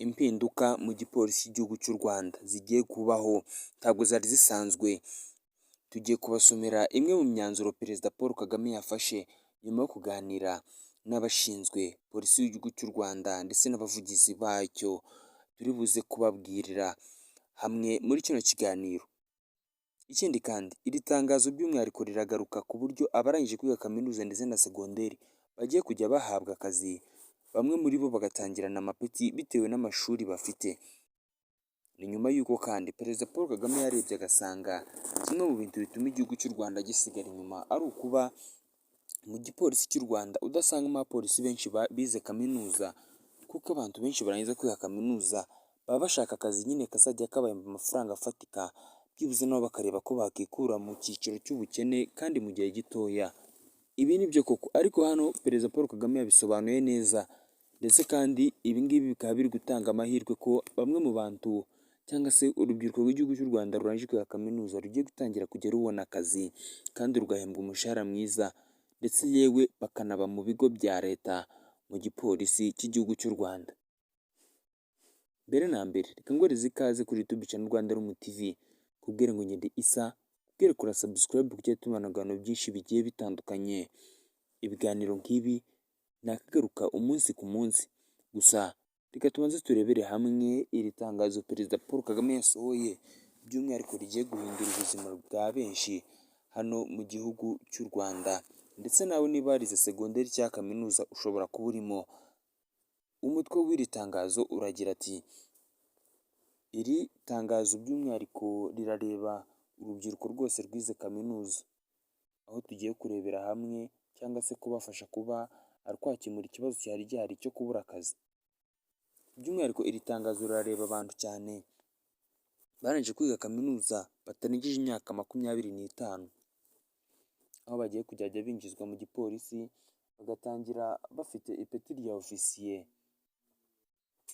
Impinduka mu gipolisi cy'igihugu cy'u Rwanda zigiye kubaho ntabwo zari zisanzwe. Tugiye kubasomera imwe mu myanzuro Perezida Paul Kagame yafashe nyuma yo kuganira n'abashinzwe polisi y'igihugu cy'u Rwanda ndetse n'abavugizi bacyo, turi buze kubabwirira hamwe muri kino kiganiro. Ikindi kandi, iri tangazo by'umwihariko riragaruka ku buryo abarangije kwiga kaminuza ndetse na segonderi bagiye kujya bahabwa akazi, bamwe muri bo bagatangirana amapeti bitewe n'amashuri bafite. Ni nyuma y'uko kandi Perezida Paul Kagame yarebye agasanga kimwe mu bintu bituma igihugu cy'u Rwanda gisigara inyuma ari ukuba mu gipolisi cy'u Rwanda udasangamo abapolisi benshi bize kaminuza, kuko abantu benshi barangiza kwiga kaminuza baba bashaka akazi nyine kazajya kabahemba amafaranga afatika, byibuze nabo bakareba ko bakikura mu cyiciro cy'ubukene kandi mu gihe gitoya. Ibi ni byo koko, ariko hano Perezida Paul Kagame yabisobanuye neza, ndetse kandi ibi ngibi bikaba biri gutanga amahirwe ko bamwe mu bantu cyangwa se urubyiruko rw'igihugu cy'u Rwanda rurangije kwiga kaminuza rugiye gutangira kujya rubona akazi kandi rugahembwa umushahara mwiza, ndetse yewe bakanaba mu bigo bya leta mu gipolisi cy'igihugu cy'u Rwanda. Mbere na mbere, reka nguhereze ikaze kuri YouTube channel Rwanda Room TV, kubwire ngo ngende Isa, kubwire kora subscribe kugira tubana ibiganiro byinshi bigiye bitandukanye. Ibiganiro nk'ibi nakagaruka umunsi ku munsi. Gusa reka tubanze turebere hamwe iri tangazo Perezida Paul Kagame yasohoye, by'umwihariko rigiye guhindura ubuzima bwa benshi hano mu gihugu cy'u Rwanda, ndetse nawe niba warize segonderi cyangwa kaminuza ushobora kuba urimo. Umutwe w'iri tangazo uragira ati: "Iri tangazo by'umwihariko rirareba urubyiruko rwose rwize kaminuza, aho tugiye kurebera hamwe cyangwa se kubafasha kuba twakemura ikibazo cyari gihari cyo kubura akazi." By'umwihariko iri tangazo rirareba abantu cyane barangije kwiga kaminuza batarengeje imyaka 25, aho bagiye kujya binjizwa mu gipolisi bagatangira bafite ipeti rya ofisiye.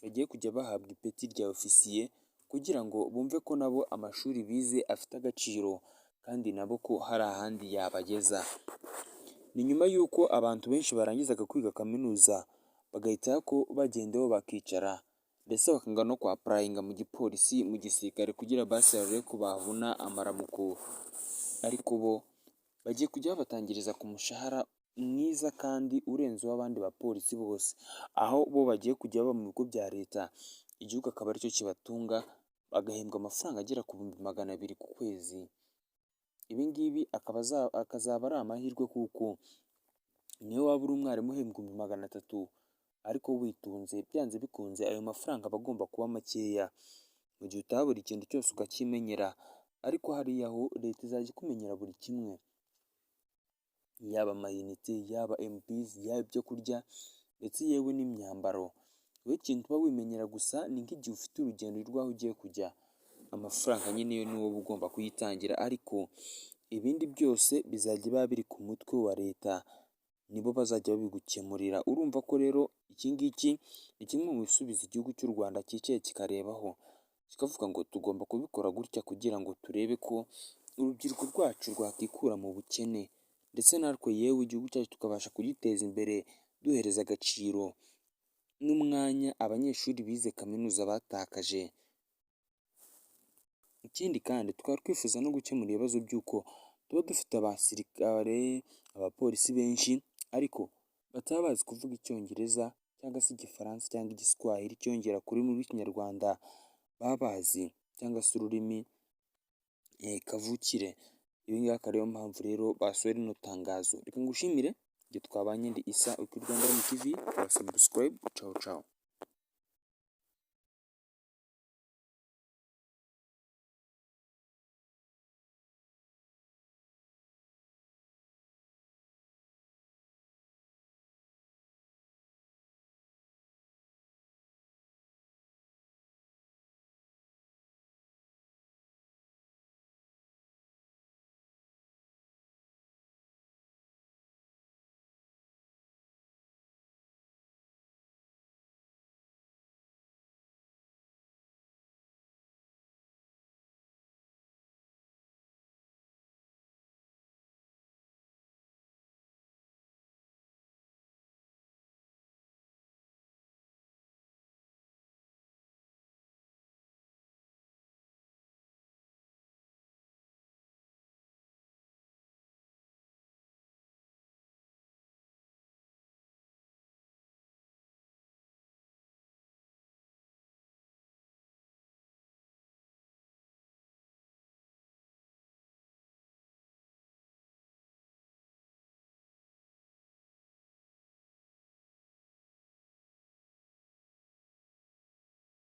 Bagiye kujya bahabwa ipeti rya ofisiye kugira ngo bumve ko nabo amashuri bize afite agaciro kandi nabo ko hari ahandi yabageza. Ni nyuma y'uko abantu benshi barangizaga kwiga kaminuza bagahita ko bagendaho bakicara, ndetse bakanga no kwapplyinga mu gipolisi, mu gisirikare, kugira basi barebe ko babona amaramuko, ariko bo bagiye kujya babatangiriza ku mushahara mwiza kandi urenze uw'abandi bapolisi bose, aho bo bagiye kujya baba mu bigo bya leta, igihugu akaba aricyo kibatunga, bagahembwa amafaranga agera ku 200,000 ku kwezi. Ibi ngibi akazaba ari amahirwe, kuko niyo waba uri umwarimu uhembwa 300,000 ariko witunze, byanze bikunze ayo mafaranga aba agomba kuba makeya mu gihe utaha buri kintu cyose ukakimenyera, ariko hariya ho leta izajya ikumenyera buri kimwe, yaba amayinite, yaba MBs, yaba ibyo kurya, ndetse yewe n'imyambaro. Wowe ikintu uba wimenyera gusa ni nk'igihe ufite urugendo rw'aho ugiye kujya, amafaranga nyine yo ni wowe ugomba kuyitangira, ariko ibindi byose bizajya biba biri ku mutwe wa leta, nibo bazajya babigukemurira. Urumva ko rero iki ngiki ni kimwe mu bisubizo igihugu cy'u Rwanda cyicaye kikarebaho, kikavuga ngo tugomba kubikora gutya kugira ngo turebe ko urubyiruko rwacu rwakwikura mu bukene, ndetse natwe yewe igihugu cyacu tukabasha kugiteza imbere, duhereza agaciro n'umwanya abanyeshuri bize kaminuza batakaje. Ikindi kandi, tukaba twifuza no gukemura ibibazo by'uko tuba dufite abasirikare, abapolisi benshi, ariko bataba bazi kuvuga Icyongereza cyangwa se Igifaransa cyangwa Igiswahili cyiyongera ku rurimi rw'Ikinyarwanda baba bazi, cyangwa se ururimi kavukire. Ibi ngibi akaba ariyo mpamvu rero basohoye rino tangazo. Reka ngushimire njye twabanye, ndi Isa kuri Rwanda TV, kora subscribe, cawu cawu.